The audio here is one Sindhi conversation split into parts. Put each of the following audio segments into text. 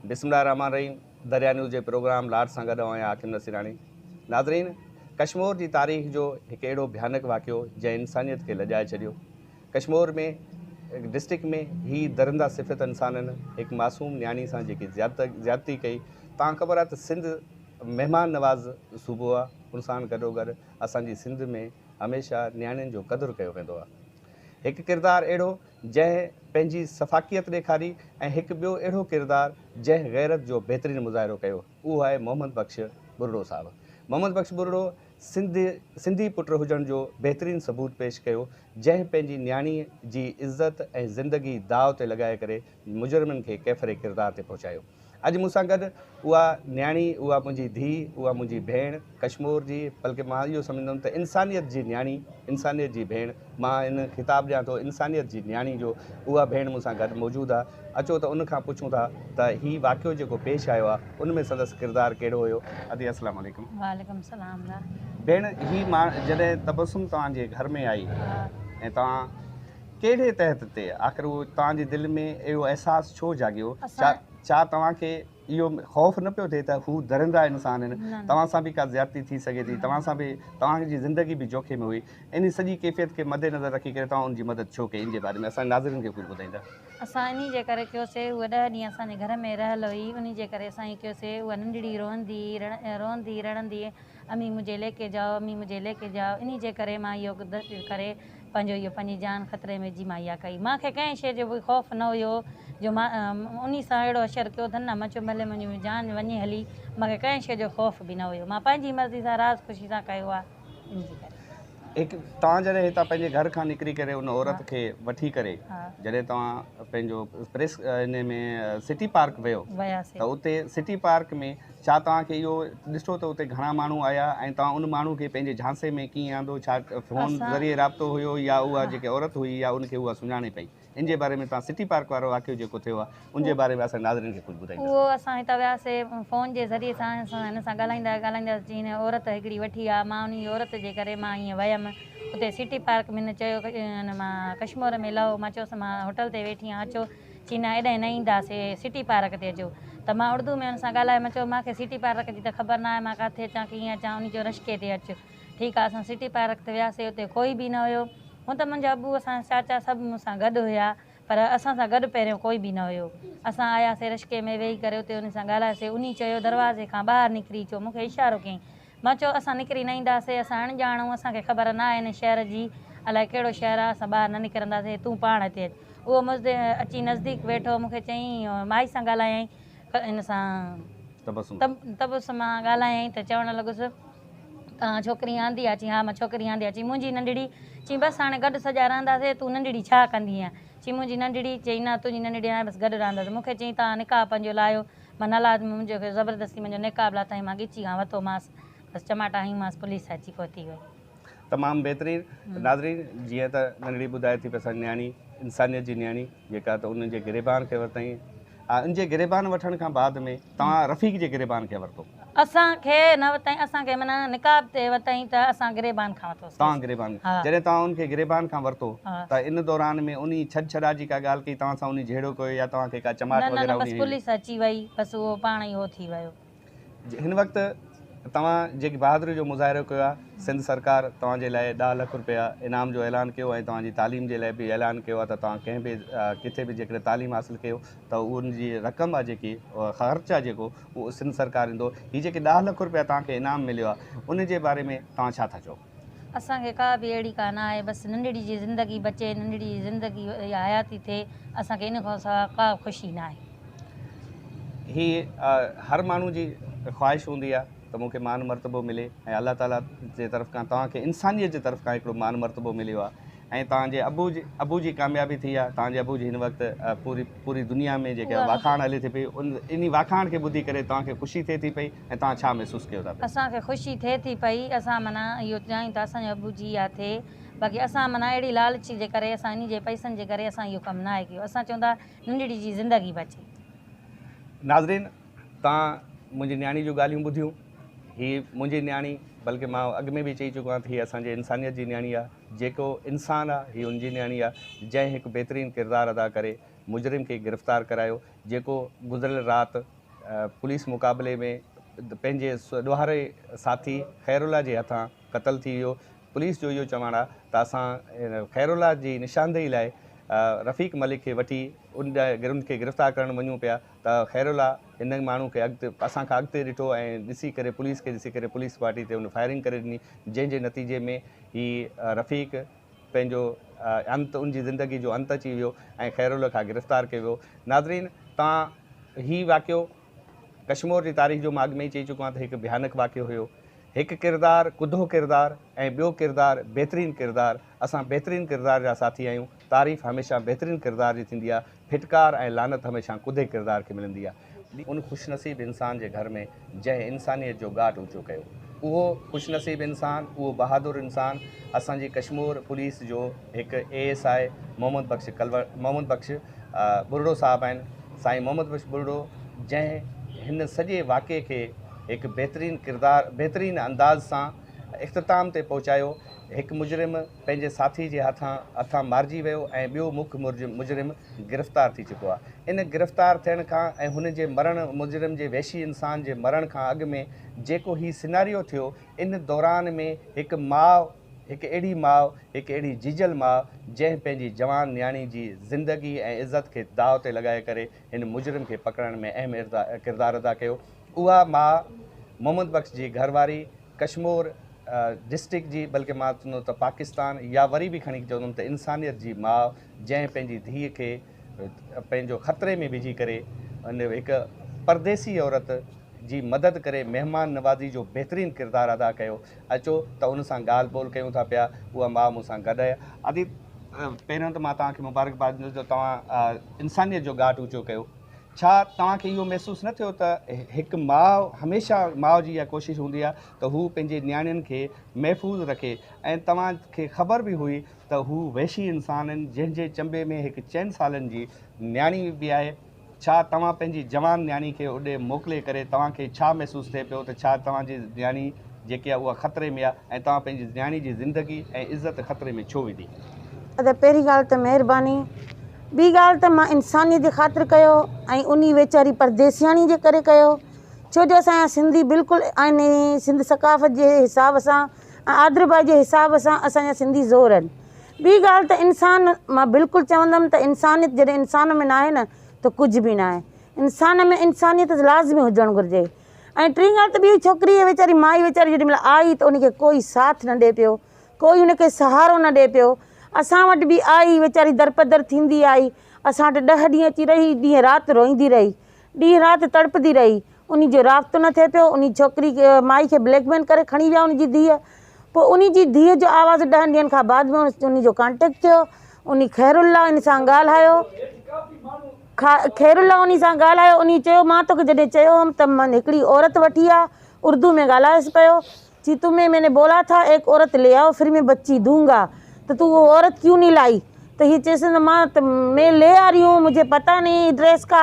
بسم الله الرحمٰن الرحيم دريا نيوز جي پروگرام لاٽ سان گڏ آئون آهيان حاڪم نصيراڻي. ناظرين ڪشمور جي تاريخ جو هڪ اهڙو ڀيانڪ واقعو جنهن انسانيت کي لڄائي ڇڏيو. ڪشمور ۾ ڊسٽرڪٽ ۾ هي درنده صفت انسانن هڪ معصوم نياڻي سان جيڪي زيادتي ڪئي. توهان خبر آهي ته سنڌ مهمان نواز صوبو آهي ان سان گڏوگڏ اسان جي سنڌ ۾ هميشه نياڻين جو قدر ڪيو ويندو آهي. هڪ ڪردار اهڙو جنهن پنهنجي سفاڪيت ڏيکاري ۽ هڪ ٻيو اهڙو ڪردار جنهن غيرت جو بهترين مظاهرو ڪيو اهو آهي محمد بخش ٻرڙو صاحب. محمد بخش ٻرڙو سنڌ سنڌي پٽ هجڻ جو بهترين ثبوت پيش ڪيو جنهن پنهنجي نياڻي جي عزت ۽ زندگي داء تي لڳائي ڪري مجرمن کي ڪيفر ڪردار تي پهچايو. اڄ مون سان گڏ اها نياڻي، اها منهنجي ڌيء، اها منهنجي ڀيڻ ڪشمور جي، بلڪه مان اهو سمجهندم ته انسانيت جي نياڻي، انسانيت جي ڀيڻ، مان ان خطاب ڏيان ٿو انسانيت جي نياڻي جو، اها ڀيڻ مون سان گڏ موجود آ. اچو ته ان کان پڇون ٿا ته هي واقعو جيڪو پيش آيو آ، ان ۾ سندس ڪردار ڪهڙو هيو. ادي السلام عليڪم. وعليڪم السلام. ڀيڻ هي مان جڏهن تبسم توهان جي گهر ۾ آئي ۽ توهان ڪهڙي تحت تي آخر اهو توهان جي دل ۾ اهو احساس ڇو جاڳيو؟ ڇا ڇا توهان کي اهو خوف نه پيو ٿئي ته هو درندا انسان آهن، توهان سان به ڪا زيادتي ٿي سگهي ٿي، توهان سان به توهان جي زندگي به جوکي ۾ هئي، انهي سڄي ڪيفيت کي مد نظر رکي ڪري توهان ان جي مدد ڇو ڪئي؟ ان جي باري ۾ اسان جي ناظرين کي ڪجهه ٻڌائيندا. اسان انهي جي ڪري ڪيوسي، هوء ڏهه ڏينهن اسان جي گهر ۾ رهيل هئي، انهي جي ڪري اسان ائين ڪيوسي، هوء ننڍڙي روئندي روئندي رڙندي امي مجهي ليڪي جائو امي مجهي ليڪي جائو انهي جي ڪري مان اهو ڪري پنهنجو اهو پنهنجي جان خطري ۾ وجهي مان اها ڪئي مان کي ڪنهن شيء جو به خوف نه هيو جو مان انهي سان اهڙو حشر ڪيو ڌن مان چيو ڀلي منهنجي جان وڃي هلي مان کي ڪنهن شيء جو خوف به نه هيو مان پنهنجي مرضي سان راز خوشي سان ڪيو آهي انهي جي ڪري. هڪ توهان جڏهن هتان پنهنجي گهر کان نڪري ڪري ان عورت کي وٺي ڪري جڏهن توهان پنهنجو پريس ان ۾ سٽي پارڪ ويو ته اتي سٽي پارڪ ۾ ڇا توهان کي اهو ڏٺو ته اتي گهڻا ماڻهو آيا ۽ توهان ان ماڻهو کي پنهنجي جهانسي ۾ ڪيئن آندو؟ ڇا فون ذريعي رابطو هيو يا اها جيڪي عورت هئي يا ان کي اها سڃاڻي پئي؟ ان جي باري ۾ توهان سٽي پارڪ وارو واقعو جيڪو ٿيو آهي ان جي باري ۾ اسان جي ناظرين کي ڪجهه ٻڌائيندا. اهو اسان هتان وياسي فون جي ذريعي سان اسان هن سان ڳالهائيندا ڳالهائيندا چي هن عورت هڪڙي وٺي آ مان انهي عورت جي ڪري مان ائين ويم اتي سٽي پارڪ ۾ هن چيو هن مان ڪشمور ۾ لهو مان چيوس مان هوٽل تي ويٺي آهيان اچو چي نه ايڏانهن نه اينداسي سٽي پارڪ تي اچو ته مان اڙدو ۾ ان سان ڳالهايو مان چيو مان کي سٽي پارڪ جي ته خبر نه آهي مان ڪاٿي اچان ڪيئن اچان انهي چيو رشڪي تي اچ ٺيڪ آهي اسان سٽي پارڪ تي وياسي اتي ڪوئي به نه هيو هون ته منهنجا ابو اسان جا چاچا سڀ مون سان گڏ هيا پر اسان سان گڏ پهريون ڪوئي به نه هيو اسان آياسي رشڪي ۾ ويهي ڪري اتي انهي سان ڳالهايوسي انهي چيو دروازي کان ٻاهر نڪري اچو مون کي اشارو ڪيائين مان چيو، اسان نڪري نه اينداسين، اسان اڻ ڄاڻ آهيون، اسان کي خبر نه آهي هن شهر جي، الائي ڪهڙو شهر آهي، اسان ٻاهر نه نڪرنداسين، تون پاڻ هتي اچ. اهو مزدي اچي نزديڪ ويٺو، مون کي چيائين، مائي سان ڳالهايائين، هن سان تبسم مان ڳالهايائين ته چوڻ لڳس، توهان ڇوڪري آندي آ؟ چيائين، ها مان ڇوڪري آندي آ. چيائين، منهنجي ننڍڙي؟ چيائين، بس هاڻي گڏ سڄا رهنداسين، تون ننڍڙي ڇا ڪندينء؟ چيائين، منهنجي ننڍڙي؟ چيائين، نه تنهنجي ننڍڙي ناهي، بس گڏ رهنداسين. مون کي چيائين، توهان نڪاح پنهنجو لاهيو. مان نه لاٿم منهنجو کي زبردستي منهنجو نقاب لاٿائين مان ڳچي کان وتو مانس بس چماٽا هنيومانس پوليس اچي پهتي وئي. تمام بهترين ناظرين جيئن ته ننڍڙي ٻڌائي ٿي پئي اسان جي نياڻي انسانيت جي نياڻي جيڪا ته انهن جي گريبان کي ورتائين ان جي گريبان وٺڻ کان بعد ۾ توهان رفيق جي گريبان کي ورتو. اسان کي نه ورتائين اسان کي معنيٰ نقاب تي ورتائين ته اسان گريبان کان ورتوسين. توهان گريبان جڏهن توهان ان کي گريبان کان ورتو ته ان دوران ۾ انهي ڇڏ ڇڏا جي ڪا ڳالهه ڪئي توهان سان انهي جهيڙو ڪيو يا توهان کي ڪا چماٽ نه نه وغيره نه بس انهي هنئي؟ پوليس اچي وئي بس اهو پاڻ ئي اهو ٿي ويو. هن وقت توهان جيڪي بهادري جو مظاهرو ڪيو آهي سنڌ سرڪار توهان جي لاء ڏهه لک روپيا انعام جو اعلان ڪيو ۽ توهان جي تعليم جي لاء به اعلان ڪيو آهي ته توهان ڪنهن به ڪٿي به جيڪڏهن تعليم حاصل ڪيو ته ان جي رقم آهي جيڪي خرچ آهي جيڪو اهو سنڌ سرڪار ڏيندو. هي جيڪي ڏهه لک روپيا توهان کي انعام مليو آهي ان جي باري ۾ توهان ڇا ٿا چئو؟ اسان کي ڪا به اهڙي ڪا نه آهي بس ننڍڙي جي زندگي بچي ننڍڙي جي زندگي يا حياتي ٿئي اسان کي ان کان سوا ڪا خوشي نه آهي. هي هر ماڻهو جي خواهش هوندي آهي ته مون کي مان مرتبو ملي ۽ الله تعالي جي طرف کان توهان کي انسانيت جي طرف کان هڪڙو مان مرتبو مليو آهي ۽ توهان جي ابو جي ابو جي ڪاميابي ٿي آهي توهان جي ابو جي هن وقت پوري پوري دنيا ۾ جيڪا واکاڻ هلي ٿي پئي ان انهي واکاڻ کي ٻڌي ڪري توهان کي خوشي ٿئي ٿي پئي ۽ توهان ڇا محسوس ڪيو ٿا پئي؟ اسان کي خوشي ٿئي ٿي پئي اسان معنيٰ اهو چاهيون ٿا اسان جو ابو جي اها ٿئي باقي اسان معنيٰ اهڙي لالچ جي ڪري اسان انهي جي پئسن جي ڪري اسان اهو ڪم ناهي ڪيو اسان چئون ٿا ننڍڙي جي زندگي بچي. ناظرين توهان منهنجي نياڻي جون ڳالهيون ٻڌيون هي منهنجي نياڻي بلڪه مان اڳ ۾ به چئي چڪو آهيان ته هي اسان جي انسانيت جي نياڻي آهي جيڪو انسان آهي هي ان جي نياڻي آهي جنهن هڪ بهترين ڪردار ادا ڪري مجرم کي گرفتار ڪرايو جيڪو گذريل رات پوليس مقابلي ۾ پنهنجي ڏوهاري ساٿي خيرالله جي هٿان قتل ٿي ويو. پوليس جو اهو چوڻ آهي ته اسان خيرالله جي نشاندهي لاء رفيق ملڪ کي وٺي ان ان کي گرفتار ڪرڻ وڃون پيا ته خيرالله هن ماڻهو کي اڳتي اسان کان اڳتي ڏٺو ۽ ڏسي ڪري پوليس کي ڏسي ڪري پوليس پارٽي تي ان فائرنگ ڪري ڏني جنهن جي نتيجي ۾ هي رفيق پنهنجو انت ان جي زندگي جو انت اچي ويو ۽ خيرالله کان گرفتار ڪيو ويو. ناظرين تان هي واقعو ڪشمور جي تاريخ جو مان اڳ ۾ ئي چئي چڪو آهيان ته هڪ ڀيانڪ واقعو هيو. هڪ ڪردار ڪڌو ڪردار ۽ ٻيو ڪردار بهترين ڪردار. اسان بهترين ڪردار جا ساٿي آهيون. تعريف هميشه بهترين ڪردار جي ٿيندي آهي. ڦٽڪار ۽ لعنت هميشه ڪڌي ڪردار کي ملندي آهي. ان خوشنصيب انسان جي گهر ۾ جنهن انسانيت جو ڳاٽ اوچو ڪيو. اهو خوشنصيب انسان، اهو بهادر انسان اسان جي ڪشمور پوليس جو هڪ اي S I Muhammad Bakhsh Kalhoro Muhammad Bakhsh Buriro صاحب آهن. سائين محمد بخش ٻرڙو جنهن هن سڄي واقعي کي هڪ بهترين ڪردار بهترين انداز سان اختتام تي پهچايو. هڪ مجرم پنهنجي ساٿي جي هٿان هٿان مارجي ويو ۽ ٻيو مک مجرم گرفتار ٿي چڪو آهي. ان گرفتار ٿيڻ کان ۽ هن جي مرڻ مجرم جي وحشي انسان جي مرڻ کان اڳ ۾ جيڪو هي سيناريو ٿيو ان دوران ۾ هڪ ماء هڪ اهڙي ماء، هڪ اهڙي جيجل ماء جنهن پنهنجي جوان نياڻي جي زندگي ۽ عزت کي داء تي لڳائي ڪري هن مجرم کي پڪڙڻ ۾ اهم ڪردار ادا ڪيو. اها ماء محمد بخش جي گهر واري ڪشمور ڊسٽرڪٽ جي بلڪه مان چوندس ته پاڪستان يا وري به کڻي چوندم ته انسانيت جي ماء جنهن پنهنجي ڌيء کي پنهنجو خطري ۾ وجهي ڪري ان هڪ پرديسي عورت جي مدد ڪري مهمان نوازي جو بهترين ڪردار ادا ڪيو. اچو ته ان سان ڳالهه ٻولهه ڪيون ٿا پيا. اها ماء مون سان گڏ آهي. ادي پهريون ته مان توهان کي مبارڪباد ڏيندس جو توهان انسانيت جو ڳاٽ اوچو ڪيو. ڇا توهان کي اهو محسوس نه ٿيو ته هڪ ماء هميشه ماء جي اها ڪوشش هوندي آهي ته هو پنهنجي نياڻين کي محفوظ رکي ۽ توهان کي خبر به هئي ته هو وحشي انسان آهن جنهن جي چنبي ۾ هڪ چئن سالن جي نياڻي به آهي. ڇا توهان پنهنجي جوان نياڻي کي اڏي موڪلي ڪري توهان کي ڇا محسوس ٿئي پيو ته ڇا توهان جي نياڻي جيڪي آهي اها خطري ۾ آهي ۽ توهان پنهنجي نياڻي جي زندگي ۽ عزت خطري ۾ ڇو وڌي؟ ادا پهرين ڳالهه ته مهرباني ٻي ڳالهه ته مان انسانيت جي خاطر ڪيو ۽ انهي ويچاري پرديسياڻي جي ڪري ڪيو ڇو جو اسان جا سنڌي بلڪل آهن سنڌ ثقافت جي حساب سان ۽ آدرڀائي جي حساب سان اسان جا سنڌي زور آهن. ٻي ڳالهه ته انسان مان بلڪل چوندم ته انسانيت جڏهن انسان ۾ ناهي نه ته ڪجهه به ناهي. انسان ۾ انسانيت لازمي هجڻ گهرجي. ۽ ٽين ڳالهه ته ٻي ڇوڪري ويچاري مائي ويچاري جيڏي مهل آئي ته ان کي ڪوئي ساٿ نه ڏي پيو ڪوئي ان کي سهارو نه ڏي پيو. اسان وٽ به آئي ويچاري درپدر ٿيندي آئي اسان وٽ ڏهه ڏينهن اچي رهي ڏينهن رات روئيندي رهي. ڏينهن رات تڙپندي رهي. انهي جو رابطو نه ٿئي پيو. انهي ڇوڪري مائي کي بليڪ ميل ڪري کڻي ويا انهي جي ڌيء. پوء انهي جي ڌيء جو آواز ڏهن ڏينهن کان بعد ۾ انهي جو ڪانٽيڪٽ ٿيو. انهي خير الله انهي سان ڳالهايو. خير الله انهي سان ڳالهايو. انهي چيو مان توکي جڏهن چيو هوم ته هڪڙي عورت وٺي آ. اردو ۾ ڳالهايس پيو. چي تمهين مين ني بولا ٿا ايڪ عورت لي آئو ڦر مين بچي دونگا ته تو وو عورت ڪيون نهين لائي ته هي چيس ته مان ته مين لي آ رهي هون مجهي پتا نهين ايڊريس ڪا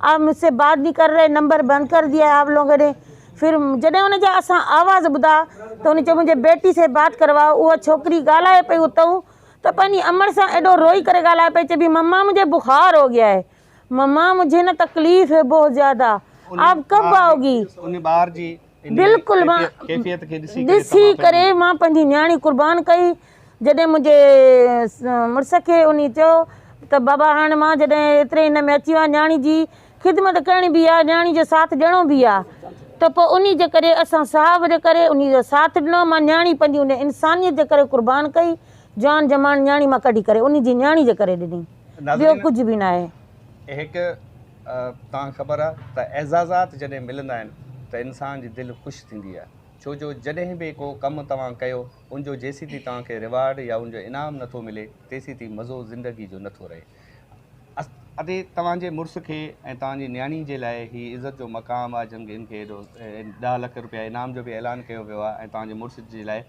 آپ مجھ سي بات نهين ڪر رهي نمبر بند ڪر ديا هي آپ لوگون ني ڦر جڏهن ان جا اسان آواز ٻڌا ته ان چيو منهنجي بيٽي سي بات ڪرواؤ اها ڇوڪري ڳالهائي پئي اتئون ته پنهنجي امڙ سان ايڏو روئي ڪري ڳالهائي پئي چئي پئي مما مجهي بخار هو گيا هي مما مجهي نه تڪليف هي بهت زياده آپ ڪب آئوگي ان ٻار جي بلڪل مان ڪيفيت کي ڏسي ڏسي ڪري مان پنهنجي نياڻي قربان ڪئي جڏهن منهنجي مڙس کي انهي چيو ته بابا هاڻ مان جڏهن ايتري هن ۾ اچي ويو آهيان نياڻي جي خدمت ڪرڻي به آهي نياڻي جو ساٿ ڏيڻو به آهي ته پوء انهي جي ڪري اسان صاحب جي ڪري انهي جو ساٿ ڏنو مان نياڻي پنهنجي انهي انسانيت جي ڪري قربان ڪئي جوان جماڻ نياڻي مان ڪڍي ڪري انهي جي نياڻي جي ڪري ڏني ٻيو ڪجهه به ناهي. هڪ توهان کي خبر آهي ته اعزازات جڏهن ملندا آهن ته انسان جي دل خوش ٿيندي آهي ڇو جو جڏهن به ڪو ڪم توهان ڪيو ان جو جيسيتائين توهان کي ريوارڊ يا ان جو انعام نٿو ملي تيسيتائين مزو زندگي جو نٿو رهي. ادي توهان جي مڙس کي ۽ توهان جي نياڻي جي لاء هي عزت جو مقام آهي جن کي ايڏو 10 لک روپيا انعام جو به اعلان ڪيو ويو آهي ۽ توهان جي مڙس جي لاء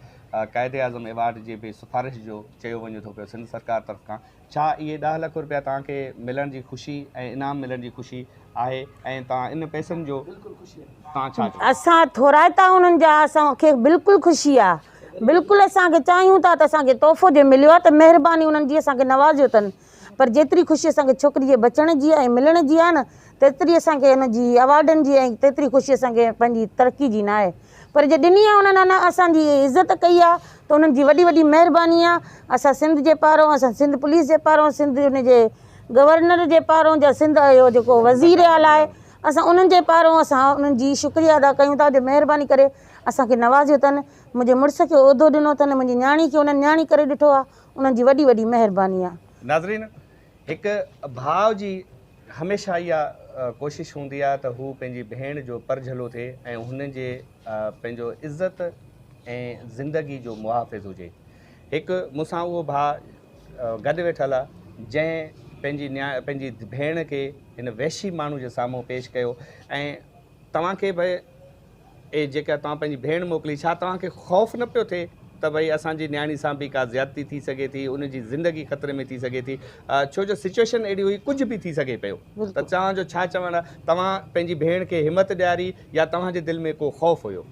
قائد اعظم ايوارڊ جي به سفارش جو چيو وڃي ٿو پيو سنڌ سرڪار طرف کان ڇا اهي 10 لک روپيا توهان کي ملڻ جي خوشي ۽ انعام ملڻ جي خوشي آهي ۽ توهان ان پئسن جو توهان ڇا چوندو؟ اسان ٿورائتا انهن جا اسان کي بلڪل خوشي آ بلڪل اسان کي چاهيون ٿا ته اسان کي تحفو جي مليو آ ته مهرباني انهن جي اسان کي نوازيو اٿن پر جيتري خوشي اسان کي ڇوڪري جي بچڻ جي ۽ ملڻ جي آهي نه تيتري اسان کي ان جي ايوارڊن جي ۽ تيتري خوشي اسان کي پنهنجي ترقي جي نه آهي پر جي ڏني آهي انهن انا اسان جي عزت ڪئي آهي ته انهن جي وڏي وڏي مهرباني آهي اسان سنڌ جي پارون اسان سنڌ پوليس جي پارون سنڌ ان جي گورنر جي پارون جا سنڌ جو جيڪو وزير اعليٰ آهي اسان انهن جي پارون اسان انهن جي شڪريه ادا ڪيون ٿا جو مهرباني ڪري اسان کي نوازيو اٿن منهنجي مڙس کي عهدو ڏنو اٿن منهنجي نياڻي کي انهن نياڻي ڪري ڏٺو آهي انهن جي وڏي وڏي مهرباني آهي. ناظرين هڪ ڀاء جي هميشه اها ڪوشش هوندي آهي ته هو پنهنجي ڀيڻ جو پرجهلو ٿئي ۽ هن جي پنهنجو عزت ۽ زندگي جو محافظ هجي. هڪ مون سان اهو ڀاء گڏ ويٺل آهي جنهن پنهنجي نيا پنهنجي ڀيڻ کي هن وحشي ماڻهو جي سامهون پيش ڪيو ۽ توهان کي به اي جيڪا توهان پنهنجي ڀيڻ موڪلي ڇا توهان کي خوف نه پيو ٿئي ته ڀئي اسان جي نياڻي سان به ڪا زيادتي ٿي سگهي ٿي ان جي زندگي خطري ۾ ٿي سگهي ٿي ڇو جو سچويشن اهڙي هئي ڪجهه به ٿي سگهي پيو ته توهان جو ڇا چوڻ آهي توهان پنهنجي ڀيڻ کي همت ڏياري يا توهان جي دل ۾ ڪو خوف هيو.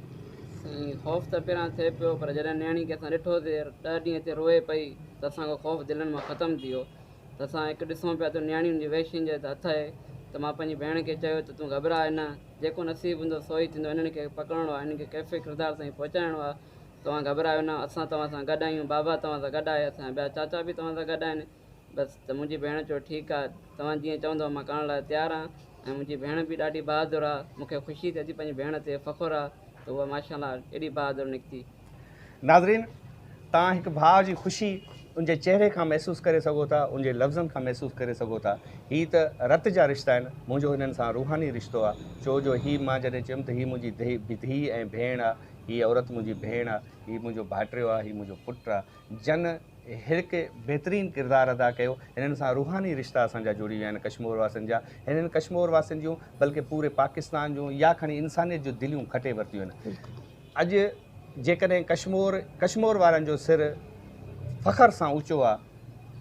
سائين خوف ته پهريان ٿئي پيو پر جڏهن نياڻي کي اسان ڏٺوسي ڏهه ڏينهن تي روئي پئي ته اسان کان خوف دلن مان ختم ٿي ويو ته اسان هڪ ڏسون پيا ته نياڻين جي وحشين جي هٿ آهي ته مان پنهنجي ڀيڻ کي چيو ته تون گهٻراء نه جيڪو نصيب هوندو سو ئي ٿيندو انهن کي پڪڙڻو آهي انهن کي ڪيفي ڪردار تائين پهچائڻو آهي توهان گهٻرايو نه اسان توهان سان گڏ آهيون بابا توهان سان گڏ آهي اسان جا ٻيا چاچا به توهان سان گڏ آهن بس ته منهنجي ڀيڻ چيو ٺيڪ آهي توهان جيئن چوندو مان ڪرڻ لاء تيار آهيان ۽ منهنجي ڀيڻ به ڏاڍي بهادر آهي مون کي خوشي ٿئي ٿي پنهنجي ڀيڻ تي فخر آهي ته اها ماشاء الله ايڏي بهادر نڪتي. ناظرين توهان هڪ ڀاء جي خوشي ان جي چهري کان محسوس ڪري سگهو ٿا ان جي لفظن کان محسوس ڪري سگهو ٿا هي ته رت جا رشتا آهن منهنجو هنن سان روحاني رشتو آ ڇو جو هي مان جڏهن چيم ته هي منهنجي ڌيء ۽ ڀيڻ آ هي عورت منهنجي ڀيڻ آ هي منهنجو ڀائٽيو آ هي منهنجو پٽ آ جن هڪ بهترين ڪردار ادا ڪيو هنن سان روحاني رشتا اسان جا جڙي ويا آهن ڪشمور واسين جا هنن ڪشمور واسين جون بلڪه پوري پاڪستان جون يا کڻي انسانيت جون دليون کٽي ورتيون آهن اڄ جيڪڏهن ڪشمور ڪشمور وارن جو سر فخر سان اوچو آ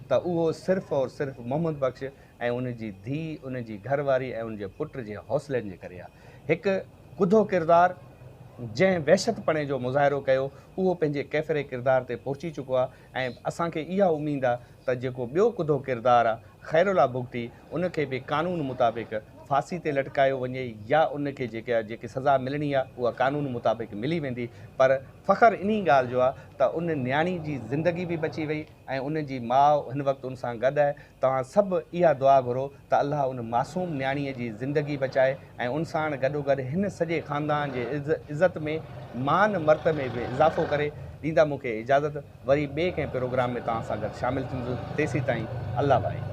ته اهو صرف اور صرف محمد بخش ۽ ان جي ڌيء، ان جي گهر واري ۽ ان جي پٽ جي حوصلن جي ڪري آ. هڪ ڪڌو ڪردار جنهن وحشت پڻي جو مظاهرو ڪيو اهو پنهنجي ڪيفري ڪردار تي پهچي چڪو آ ۽ اسان کي اها اميد آ ته جيڪو ٻيو ڪڌو ڪردار آ خيرالله بگٽي ان کي به قانون مطابق ڦاسي تي لٽڪايو وڃي يا ان کي جيڪا جيڪي سزا ملڻي آ اها قانون مطابق ملي ويندي پر فخر انهي ڳالهه جو آ ته ان نياڻي جي زندگي به بچي وئي ۽ ان جي ماء هن وقت ان سان گڏ آهي توهان سڀ اها دعا گهرو ته الله ان معصوم نياڻي جي زندگي بچائي ۽ ان ساڻ گڏوگڏ هن سڄي خاندان جي عزت ۾ مان مرتبي ۾ به اضافو ڪري ڏيندا مون کي اجازت وري ٻئي ڪنهن پروگرام ۾ توهان سان گڏ شامل ٿيندس تيسيتائين الله ڀائي.